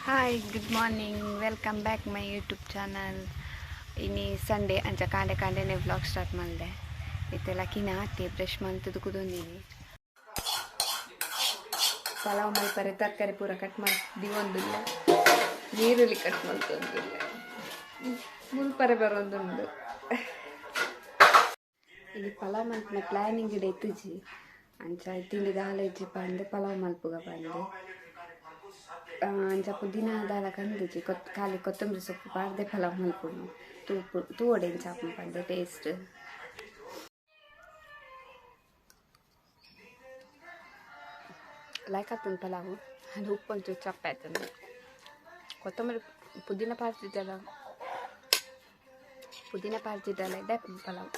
Hi, good morning, welcome back my YouTube channel. ಇನಿ Sunday ಅಂಚ ಕಾಂಡೆ ಕಾಂಡೆನೆ ವ್ಲಾಗ್ ಸ್ಟಾರ್ಟ್ ಮಾಡಿದೆ. ಇತ್ತೆಲ್ಲ ಕಿನ ಆತೆ ಬ್ರಷ್ ಮಂತದ್ದು ಕುದೊಂದಿನಿ. ಪಲಾವ್ ಮಲ್ಪರೆ ತರಕಾರಿ ಪೂರ ಕಟ್ ಮಾಡಿ ದಿವೊಂದಿಲ್ಲ, ನೀರುಳ್ಳಿ ಕಟ್ ಮಾಡ್ತೊಂದಿಲ್ಲ, ಮುಲ್ಪರೆ ಬರೋಂದುಂಡು. ಇಲ್ಲಿ ಪಲಾವ್ ಮಲ್ಪಿನ ಪ್ಲ್ಯಾನಿಂಗ್ ಇಡ ಇತ್ತುಜಿ. ಅಂಚ ತಿಂಡಿ ದಾಲ ಇಜ್ಜಿ ಪಂದು ಪಲಾವ್ ಮಲ್ಪುಗ ಪಂದು. ಅಂಚ ಪುದೀನ ದಾಲ ಕಂದುಜಿ, ಕೊತ್ ಖಾಲಿ ಕೊತ್ತಂಬರಿ ಸೊಪ್ಪು ಪಾಡ್ದೆ ಪಲಾವ್ ಮಲ್ಪುನು. ತೂಪು ತೂವೊಡೆ ಎಂಚ ಆಪುಂಡು ಪಂದ್ ಟೇಸ್ಟ್. ಲೈಕ್ ಆತುಂಡು ಪಲಾವು, ಅಂಡ್ ಉಪ್ಪು ಒಂಚೂರು ಚಪ್ಪೆ ಆತುಂಡು. ಕೊತ್ತಂಬರಿ ಪುದೀನ ಪಾಡ್ದಿದ್ದಲ್ಲ, ಪುದೀನ ಪಾಡ್ದಿದ್ದಲ್ಲ ಎಡ್ಡೆ ಪಲಾವ್.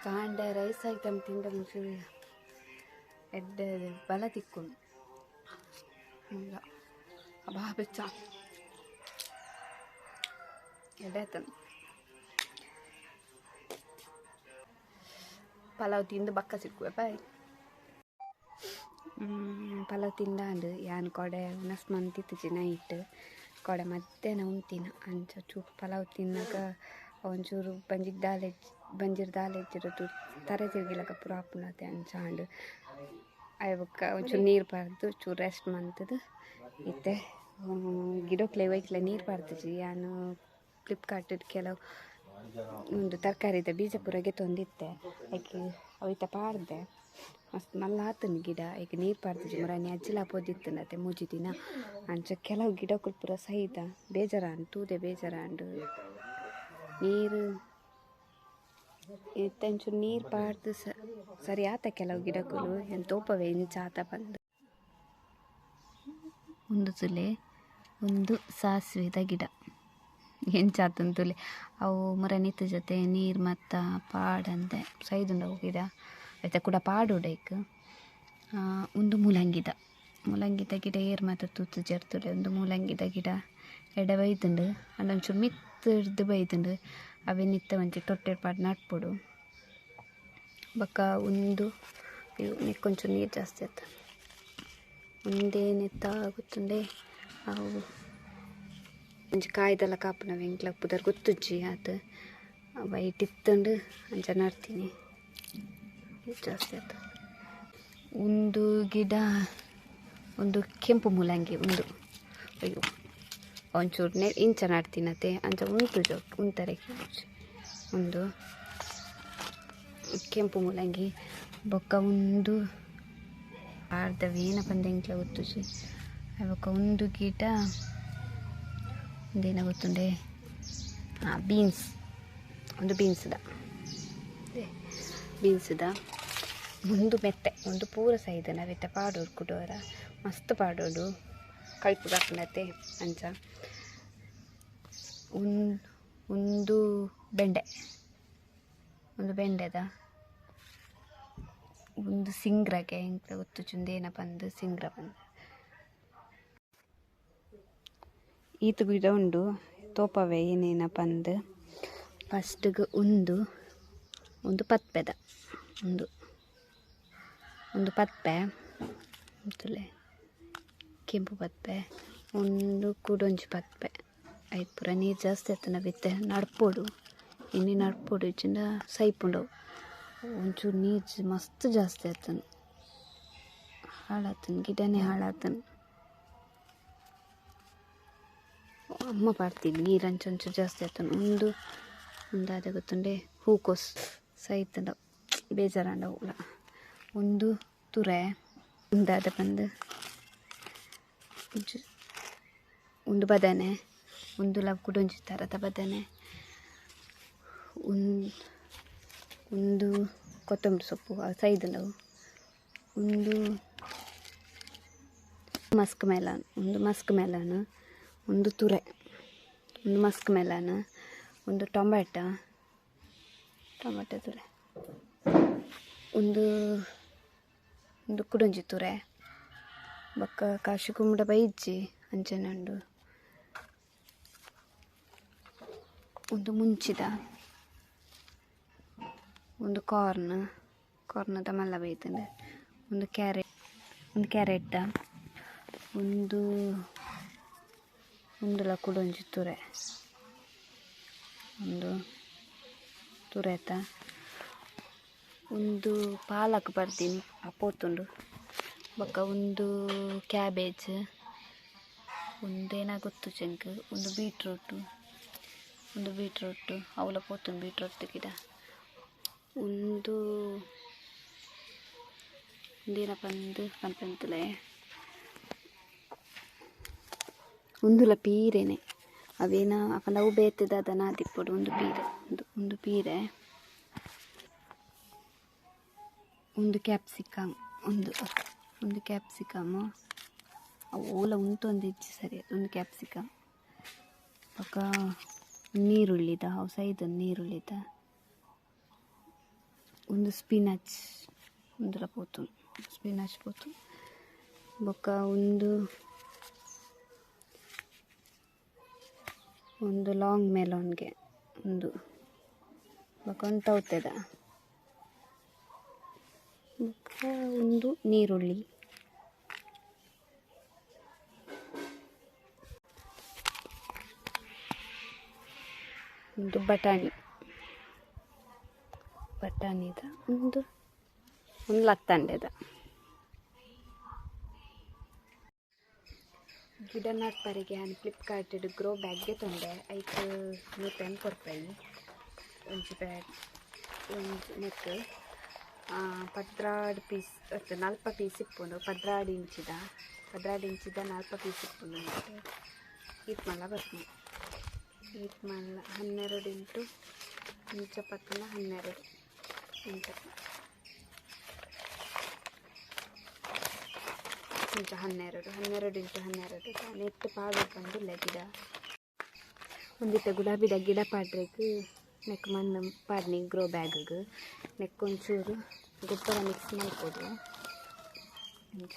ಕಾಂಡೆ ರೈಸ್ ಐಟಮ್ ತಿಂಡ ಒಂಚೂರು ಎಡ್ಡೆ ಬಲ ತಿಕ್ಕುಂಡು. ಅಬ್ಬಾ ಬೆಚ್ಚ ಎಡ್ಡೆ ಆತುಂಡು. ಪಲಾವ್ ತಿಂದು ಬಕ್ಕ ಸಿಕ್ಕುವೆ ಬಾಯ್. ಪಲಾವ್ ತಿಂದಾಂಡ್ ಯಾನ್ ಕೊಡೆ ಉನಸ್ ಮಂತಿತ್ತಿಜಿ ನೈಟ್, ಕೊಡೆ ಮಧ್ಯಾಹ್ನ ಉಂತಿನ. ಅಂಚ ಚೂರು ಪಲಾವ್ ತಿನ್ನಗ ಒಂಚೂರು ಬಂಜಿಗ್ ದಾಲ ಬಂಜಿರ್ ದಾಲ ಇಜ್ಜಿಡ ತರೆ ತಿರ್ಗಿಲಕ ಪೂರ ಆಪುಂಡತೆ. ಅಂಚ ಆಂಡ್ ಆಯ್ ಬೊಕ್ಕ ಒಂಚೂರು ನೀರು ಪಾರ್ದು ಚೂರು ರೆಸ್ಟ್ ಮಂತುದು ಇತ್ತೆ ಗಿಡಕ್ಲೆ ಒಯ್ಕ್ಲೆ ನೀರು ಪಾರ್ದಿಜಿ. ಯಾನ್ ಫ್ಲಿಪ್ಕಾರ್ಟ್ ಕೆಲವು ಉಂದು ತರಕಾರಿದ ಬೀಜ ಪೂರ ಗೆತೊಂದಿತ್ತೆ, ಐಕ್ ಅವಿತ ಪಾಡ್ದೆ. ಮಸ್ತ್ ಮಲ್ಲ ಆತುಂಡು ಗಿಡ. ಐಕ್ ನೀರು ಪಾಡ್ದಿಜಿ. ಮುರಾನಿ ಅಜ್ಜಿಲ ಪೋದಿತ್ತುಂಡತೆ 3 ದಿನ. ಅಂಚ ಕೆಲವು ಗಿಡಕ್ಕುಲು ಪೂರ ಸೈದ ಬೇಜಾರಾಂಡ್, ತೂದೆ ಬೇಜಾರಾಂಡ್. ನೀರು ಇತ್ತೆ ಒಂಚೂರು ನೀರು ಪಾಡ್ದು ಸರಿ ಆತ ಕೆಲವು ಗಿಡಕ್ಕುಲು. ಏನ್ ತೋಪವೆ ಇಂಚ ಆತ ಪಂದ್. ಉಂದು ತುಲೆ ಒಂದು ಸಾಸಿವೆದ ಗಿಡ ಎಂಚ ಆತುಂಡು ತುಲೆ. ಅವು ಮುರ ಜೊತೆ ನೀರು ಮತ್ತ ಪಾಡಂದೆ ಸೈದುಂಡು ಅವು ಗಿಡ. ಐತ ಕೂಡ ಪಾಡೋಡು ಐಕ್. ಉಂದು ಮೂಲಂಗಿದ ಮೂಲಂಗಿದ ಗಿಡ ಏರ್ ಮಾತ ತೂತು ಜರ್ತುಲೆ. ಉಂದು ಮೂಲಂಗಿದ ಗಿಡ ಎಡೆ ಬೈದುಂಡು, ಅಂಡ ಒಂಚೂರು ಮಿತ್ತ್ ಹಿಡ್ದು ಬೈದುಂಡು. ಅವೆನ್ ಇತ್ತೆ ಒಂಜಿ ತೊಟ್ಟೆಡ್ ಪಾಡ್ ನಡ್ಪೊಡು. ಬೊಕ್ಕ ಉಂದು ನೆಕ್ಕೊಂಚೂರು ನೀರು ಜಾಸ್ತಿ ಆತು. ಉಂದೇ ನೆತ್ತ ಗೊತ್ತುಂಡೆ ಅವು ಒಂಜಿ ಕಾಯ್ದೆಲ್ಲ ಕಾಪುನವು ಎಂಕ್ಲ ಪುದರ್ ಗೊತ್ತುಜ್ಜಿ ಆತ್. ವೈಟ್ ಇತ್ತುಂಡು ಅಂಚ ನಡ್ತೀನಿ, ನೀರು ಜಾಸ್ತಿ ಆತು. ಉಂದು ಗಿಡ ಒಂದು ಕೆಂಪು ಮೂಲಂಗಿ ಉಂದು. ಅಯ್ಯೋ ಒಂಚೂರು ಇಂಚ ನಡ್ತೀನತೆ ಅಂಚ ಉಂಟು ಉಂತರೆ. ಒಂದು ಕೆಂಪು ಮೂಲಂಗಿ. ಬೊಕ್ಕ ಉಂದು ಅರ್ಧವೇನ ಪಂದ್ ಎಂಕ್ಲ ಗೊತ್ತುಜಿ. ಬೊಕ್ಕ ಉಂದು ಗಿಡ ಉಂದೇನ ಗೊತ್ತುಂಡೆ, ಬೀನ್ಸ್, ಒಂದು ಬೀನ್ಸ್ದ ಬೀನ್ಸ್ದ. ಉಂದು ಮೆತ್ತೆ ಒಂದು ಪೂರ ಸೈದ ಅವೆತ್ತ ಪಾಡೋಡು ಕುಡೋರ ಮಸ್ತ್ ಪಾಡೋಡು ಕೈಪು ಹಾಕ್ನತೆ ಅಂಚ. ಒಂದು ಬೆಂಡೆ, ಒಂದು ಬೆಂಡೆದ. ಒಂದು ಸಿಂಗ್ರಗೆ ಎಂಕ್ಲ ಗೊತ್ತುಜಿ ಉಂದೇನ ಪಂದ್, ಸಿಂಗ್ರ ಪಂದ್. ಈತ್ ಗಿಡ ಉಂಡು ತೋಪವೆ ಏನೇನ ಪಂದ್. ಫಸ್ಟ್ಗೆ ಉಂದು ಒಂದು ಪತ್ಪೆದ, ಒಂದು ಒಂದು ಪತ್ಪೆ ತುಲೆ ಕೆಂಪು ಪತ್ಪೆ, ಒಂದು ಕುಡೊಂಜಿ ಪತ್ಪೆ. ಐಕ್ ಪೂರ ನೀರು ಜಾಸ್ತಿ ಆತುಂಡ ಬಿತ್ತೆ ನಡ್ಪೊಡು, ಇನಿ ನಡ್ಪೊಡು ಇಜ್ಜಿಂಡ ಸೈಪುಂಡವು. ಒಂಚೂರು ನೀರು ಮಸ್ತ್ ಜಾಸ್ತಿ ಆತುಂಡು, ಹಾಳಾತುಂಡು ಗಿಡನೇ ಹಾಳಾತುಂಡು. ಅಮ್ಮ ಪಾಡ್ತೀನಿ ನೀರು ಅಂಚೊಂಚೂರು ಜಾಸ್ತಿ ಆತುಂಡು. ಉಂದು ಉಂದಾದ ಗೊತ್ತುಂಡೆ ಹೂಕೋಸ್ ಸೈತುಂಡ ಬೇಜಾರಾಂಡ ಅವುಲ. ಒಂದು ತುರೆ ಉಂದಾದ ಪಂದ್. ಉಂದು ಬದನೆ, ಉಂದುಲ ಕುಡೊಂಜಿ ತರದ ಬದನೆ. ಉಂದು ಕೊತ್ತಂಬರಿ ಸೊಪ್ಪು ಸೈದುಂಡವು. ಉಂದು ಮಸ್ಕ್ ಮೆಲನ್, ಉಂದು ಮಸ್ಕ್ ಮೆಲನ್. ಉಂದು ತುರೆ, ಉಂದು ಮಸ್ಕ್ ಮೆಲನ್. ಉಂದು ಟೊಮೆಟೊ, ಟೊಮೆಟೊ ತುರೆ. ಉಂದು ಉಂದು ಕುಡೊಂಜಿ ತುರೆ. ಬೊಕ್ಕ ಕಾಶಿ ಕುಂಬುಡ ಬೈಜ್ಜಿ ಅಂಚನೆ ಉಂಡು. ಉಂದು ಮುಂಚಿದ, ಒಂದು ಕಾರ್ನ್, ಕಾರ್ನ್ದ ಮಲ್ಲ ಬೈತುಂಡು. ಒಂದು ಕ್ಯಾರೆಟ್, ಒಂದು ಕ್ಯಾರೆಟ್. ಉಂದು ಉಂದುಲ ಕುಡೊಂಜಿ ತುರೆ ಉಂದು ತುರೆತ ಉಂದು ಪಾಲಕ್ ಬರ್ದಿನಿ ಪೋತುಂಡು ಬೊಕ್ಕ ಉಂದು ಕ್ಯಾಬೇಜ್ ಉಂದೇನ ಗೊತ್ತುಜಿ ಎಂಕ್ ಉಂದು ಬೀಟ್ರೂಟ್ ಉಂದು ಬೀಟ್ರೂಟ್ ಅವುಲ ಪೋತುಂಡು ಬೀಟ್ರೂಟ್ ಗಿಡ ಉಂದು ಉಂದೇನ ಪಂದ್ ಪನ್ಪಂತುಲೆ ಉಂದುಲ ಪೀರೆನೆ ಅವೇನ ಅಪಂಡ ಅವು ಬೇತೆ ದಾದನ ಆದಿಪ್ಪೊಡು ಉಂದು ಪೀರೆ ಉಂದು ಉಂದು ಪೀರೆ ಉಂದು ಕ್ಯಾಪ್ಸಿಕಮ್ ಉಂದು ಉಂದು ಕ್ಯಾಪ್ಸಿಕಮ್ ಅವು ಓಲ ಉಂತೊಂದಿಜ್ಜಿ ಸರಿ ಉಂದು ಕ್ಯಾಪ್ಸಿಕಮ್ ಬೊಕ್ಕ ನೀರುಳ್ಳಿದ ಅವು ಸೈದ್ ನೀರುಳ್ಳಿದ ಉಂದು ಸ್ಪಿನಚ್ ಉಂದುಲ ಪೋತುಂಡು ಸ್ಪಿನಚ್ ಪೋತುಂಡು ಬೊಕ್ಕ ಉಂದು ಒಂದು ಲಾಂಗ್ ಮೆಲೋನ್ಗೆ ಉಂದು ಬೊಕ್ಕ ಒಂದು ತೌತೆದ ಬೊಕ್ಕ ಉಂದು ನೀರುಳ್ಳಿ ಉಂದು ಬಟಾಣಿ ಬಟಾಣಿದ ಉಂದು ಒಂದು ಲತ್ತಂಡೆದ ಗಿಡ ನಡ್ಪರೆಗೆ ಯಾನ್ ಫ್ಲಿಪ್ಕಾರ್ಟ್ ಗ್ರೋ ಬ್ಯಾಗ್ಗೆ ತೊಂಡೆ ಐಕ್ 110 ರೂಪಾಯಿ ಒಂಜಿ ಬ್ಯಾಗ್ ಒಂಜಿ ನೆಕ್ 12 ಪೀಸ್ ಅತ್ತು 40 ಪೀಸ್ ಇಪ್ಪುಂಡು 12 ಇಂಚಿದ 12 ಇಂಚಿದ 40 ಪೀಸ್ ಇಪ್ಪುಂಡು ನೆಟ್ ಈತ್ ಮಲ್ಲ ಬರ್ಪುಂಡು ಈತ್ ಮಲ್ಲ 12 ಇಂಟು ಇಂಚ ಪತ್ತುನ 12 ಇಂಚ ಇಂಚ 12 12 ಇಂಟು 12 ನೆಟ್ ಪಾಡೊಡು ಪಂದುಲ್ಲ ಗಿಡ ಒಂದಿತ್ತೆ ಗುಲಾಬಿದ ಗಿಡ ಪಾಡ್ರೆಗ್ ನೆಕ್ ಮಣ್ಣು ಪಾಡ್ನಿ ಗ್ರೋ ಬ್ಯಾಗ್ ನೆಕ್ ಒಂಚೂರು ಗೊಬ್ಬರ ಮಿಕ್ಸ್ ಮಲ್ಪೊಡು ಇಂಚ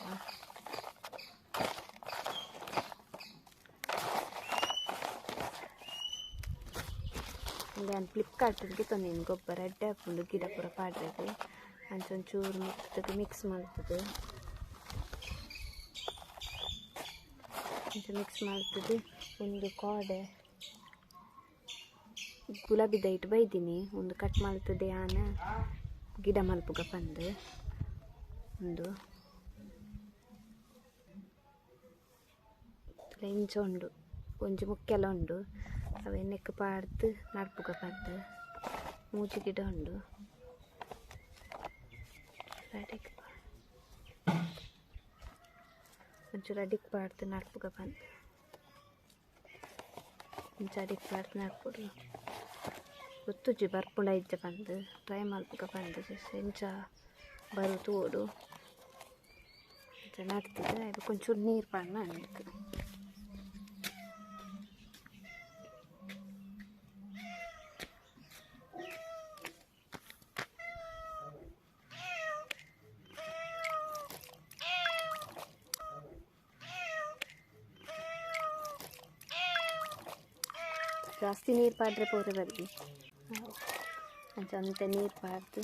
ಯಾನ್ ಫ್ಲಿಪ್ಕಾರ್ಟ್ ತೊಂದಿನಿ ಗೊಬ್ಬರ ಎಡ್ಡೆ ಆಪುಂಡು ಗಿಡ ಪೂರ ಪಾಡ್ರೆಗ್ ಅಂಚ ಒಂಚೂರು ಮಿಕ್ಸ್ ಮಿಕ್ಸ್ ಮಲ್ತುದು ಇಂಚ ಮಿಕ್ಸ್ ಮಲ್ತುದು ಒಂದು ಕೋಡೆ ಗುಲಾಬಿದ ಇಟ್ಟು ಬೈದಿನಿ ಒಂದು ಕಟ್ ಮಲ್ತುದು ಯಾನ್ ಗಿಡ ಮಲ್ಪುಗ ಪಂದ್ ಉಂದು ಇಂಚ ಉಂಡು ಒಂಜಿ ಮುಕ್ಕೆಲ ಉಂಡು ಅವು ನೆಕ್ ಪಾಡ್ದು ನಡ್ಪುಗ ಪಂದ್ ಮೂಜಿ ಗಿಡ ಉಂಡು ಒಂಚೂರು ಅಡಿಕ್ ಪಾಡ್ದು ನಡ್ಪುಗ ಪಂದ್ ಇಂಚ ಅಡಿಕ್ ಪಾಡ್ದು ನಡ್ಪೊಡು ಗೊತ್ತುಜ್ಜಿ ಬರ್ಪುಂಡ ಇಜ್ಜ ಪಂದ್ ಟ್ರೈ ಮಲ್ಪುಗ ಪಂದ್ ಇಂಚ ಬರು ತೂವೊಡು ಇಂಚ ನಡ್ತುದು ಐಕ್ ಒಂಚೂರು ನೀರು ಪಾಡ್ನ ನೆಕ್ ಜಾಸ್ತಿ ನೀರು ಪಾಡ್ರೆ ಪೂರ ಬರ್ದಿ ಅಂಚ ಒಂತೆ ನೀರು ಪಾಡ್ದು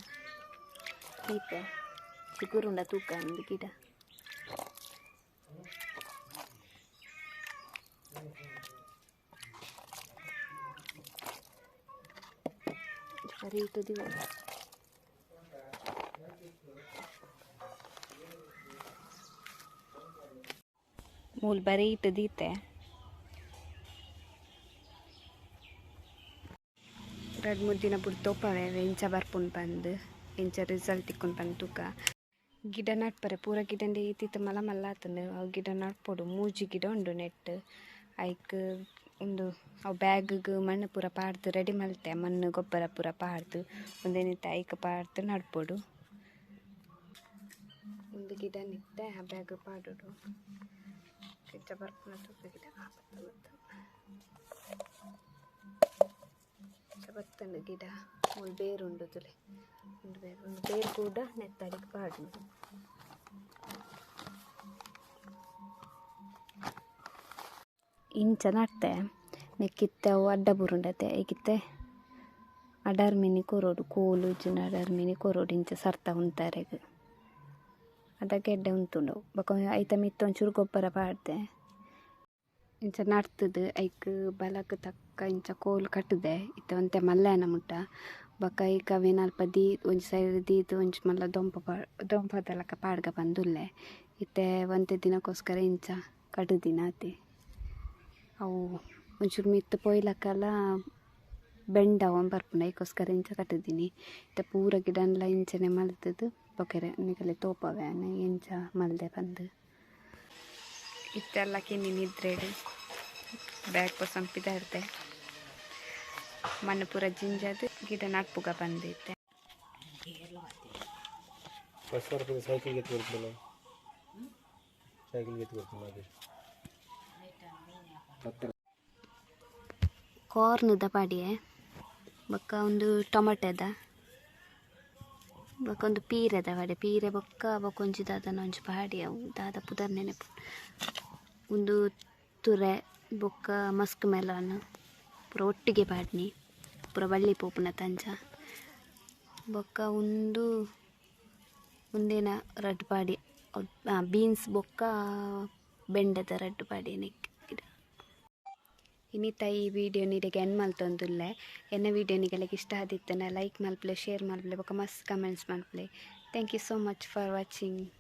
ದೀಪ ಚಿಗುರುಂಡ ತೂಕ ಅಂದು ಗಿಡ ಬರೀ ಇಟ್ಟು ಮೂಲು ಬರೀ ಇಟ್ಟು ದೀತೆ ರಡ್ಡ್ ಮೂರು ದಿನ ಬುಡ್ದು ತೋಪವೆ ಎಂಚ ಬರ್ಪುಂಡು ಪಂದ್ ಎಂಚ ರಿಸಲ್ಟ್ ತಿಕ್ಕುಂಡು ಪಂದ್ ತೂಕ ಗಿಡ ನಡ್ಪರೆ ಪೂರ ಗಿಡಂಡೆ ಈತ್ ಮಲ್ಲ ಮಲ್ಲ ಆತುಂಡು ಅವು ಗಿಡ ನಡ್ಪೊಡು ಮೂಜಿ ಗಿಡ ಉಂಡು ನೆಟ್ ಐಕ್ ಉಂದು ಅವು ಬ್ಯಾಗ್ಗ್ ಮಣ್ಣು ಪೂರ ಪಾಡ್ದು ರೆಡಿ ಮಲ್ತೆ ಮಣ್ಣು ಗೊಬ್ಬರ ಪೂರ ಪಾಡ್ದು ಉಂದೆನಿತ್ತೆ ಐಕ್ ಪಾಡ್ದು ನಡ್ಪೊಡು ಉಂದು ಗಿಡ ನಿತ್ತೆ ಆ ಬ್ಯಾಗ್ ಪಾಡೊಡು ಎಂಚ ಬರ್ಪುನ ತೂಕ ಗಿಡ ಬತ್ತಂಡು ಗಿಡ ಮೂಲು ಬೇರು ಉಂಡು ತುಲೆ ಉಂದು ಬೇರು ಉಂದು ಬೇರು ಕೂಡ ನೆತ್ತಡಿಗೆ ಪಾಡುಂಡು ಇಂಚ ನಡ್ತೆ ನೆಕ್ಕಿತ್ತೆ ಅವು ಅಡ್ಡ ಬೂರುಂಡತೆ ಐಕಿತ್ತೆ ಅಡರ್ ಮಿನಿ ಕೊರೊಡು ಕೋಲು ಇಜ್ಜಿಂಡ ಅಡರ್ ಮಿನಿ ಕೊರೊಡು ಇಂಚ ಸರ್ತ ಉಂತಾರೆಗ್ ಅದ ಗೆಡ್ಡೆ ಉಂತುಂಡು ಬೊಕ ಐತ ಮಿತ್ತ್ ಒಂಚೂರು ಗೊಬ್ಬರ ಪಾಡ್ದೆ ಇಂಚ ನಡ್ತುದು ಐಕ್ ಬಲಕ್ ತಕ್ಕ ಇಂಚ ಕೋಲು ಕಟ್ಟುದೆ ಇತ್ತೆ ಒಂತೆ ಮಲ್ಲೆ ಆನ ಮುಟ್ಟ ಬೊಕ ಐಕ್ ಅವೆನ್ ಅಲ್ಪ ದೀದ್ ಒಂಜಿ ಸೈಡ್ ದೀದ್ ಒಂಜಿ ಮಲ್ಲ ದೊಂಪ ದೊಂಪದ ಲೆಕ್ಕ ಪಾಡ್ಗ ಪಂದುಲ್ಲೆ ಇತ್ತೆ ಒಂತೆ ದಿನಕ್ಕೋಸ್ಕರ ಇಂಚ ಕಟ್ಟುದಿನ ಆತೆ ಅವು ಒಂಚೂರು ಮಿತ್ತ್ ಪೋಯಿಲಕಲ ಬೆಂಡ್ ಆವೊಂದು ಬರ್ಪುಂಡು ಐಕೋಸ್ಕರ ಇಂಚ ಕಟ್ಟುದಿನಿ ಇತ್ತೆ ಪೂರ ಗಿಡನ್ಲ ಇಂಚನೆ ಮಲ್ತುದು ಬೊಕೆರೆ ನಿಕಲೆ ತೋಪವೆ ಯಾನ್ ಎಂಚ ಮಲ್ದೆ ಪಂದ್. ಇತ್ತೆಲ್ಲ ಕಿನ್ನಿ ನಿದ್ರೆಡ್ ಬ್ಯಾಗ್ ಪೊಸಂಪಿದಾರ್ದೆ ಮಣ್ಣು ಪೂರ ಜಿಂಜಾದ್ ಗಿಡ ನಡ್ಪುಗ ಪಂದ್ ಇತ್ತೆ. ಸೈಕಲ್ ಎತ್ತು ಸೈಕಲ್ ಎತ್ತು. ಕಾರ್ನ್ದ ಪಾಡಿಯೆ ಬೊಕ್ಕ ಉಂದು ಟೊಮೆಟೊದ ಬೊಕ್ಕ ಒಂದು ಪೀರೆದ ಪಾಡ್ಯೆ ಪೀರೆ ಬೊಕ್ಕ ಬೊಕ್ಕ ಒಂಜಿ ದಾದನ ಒಂಜಿ ಪಾಡ್ಯೆ ಅವು ದಾದ ಪುದರ್ ನೆನಪು. ಉಂದು ತುರೆ ಬೊಕ್ಕ ಮಸ್ಕ್ ಮೆಲನ್ ಪೂರ ಒಟ್ಟಿಗೆ ಪಾಡ್ನಿ ಪೂರ ಬಳ್ಳಿ ಪೋಪುನ ತಂಚ ಬೊಕ್ಕ ಉಂದು ಉಂದೇನ ರಡ್ಡ್ ಪಾಡ್ಯೆ ಬೀನ್ಸ್ ಬೊಕ್ಕ ಬೆಂಡೆದ ರಡ್ಡ್ ಪಾಡ್ಯೆ ನೆಕ್ಕ್ ಗಿಡ. ಇನಿತ ಈ ವಿಡಿಯೋ ನಿರೆಗ್ ಎಂಡ್ ಮಲ್ತೊಂದುಲ್ಲೆ. ಎನ್ನ ವಿಡಿಯೋ ನಿಗಲೆಗ್ ಇಷ್ಟ ಆದಿತ್ತುಂಡ ಲೈಕ್ ಮಲ್ಪುಲೆ, ಶೇರ್ ಮಲ್ಪುಲೆ ಬೊಕ್ಕ ಮಸ್ತ್ ಕಮೆಂಟ್ಸ್ ಮಲ್ಪುಲೆ. Thank you so much for watching.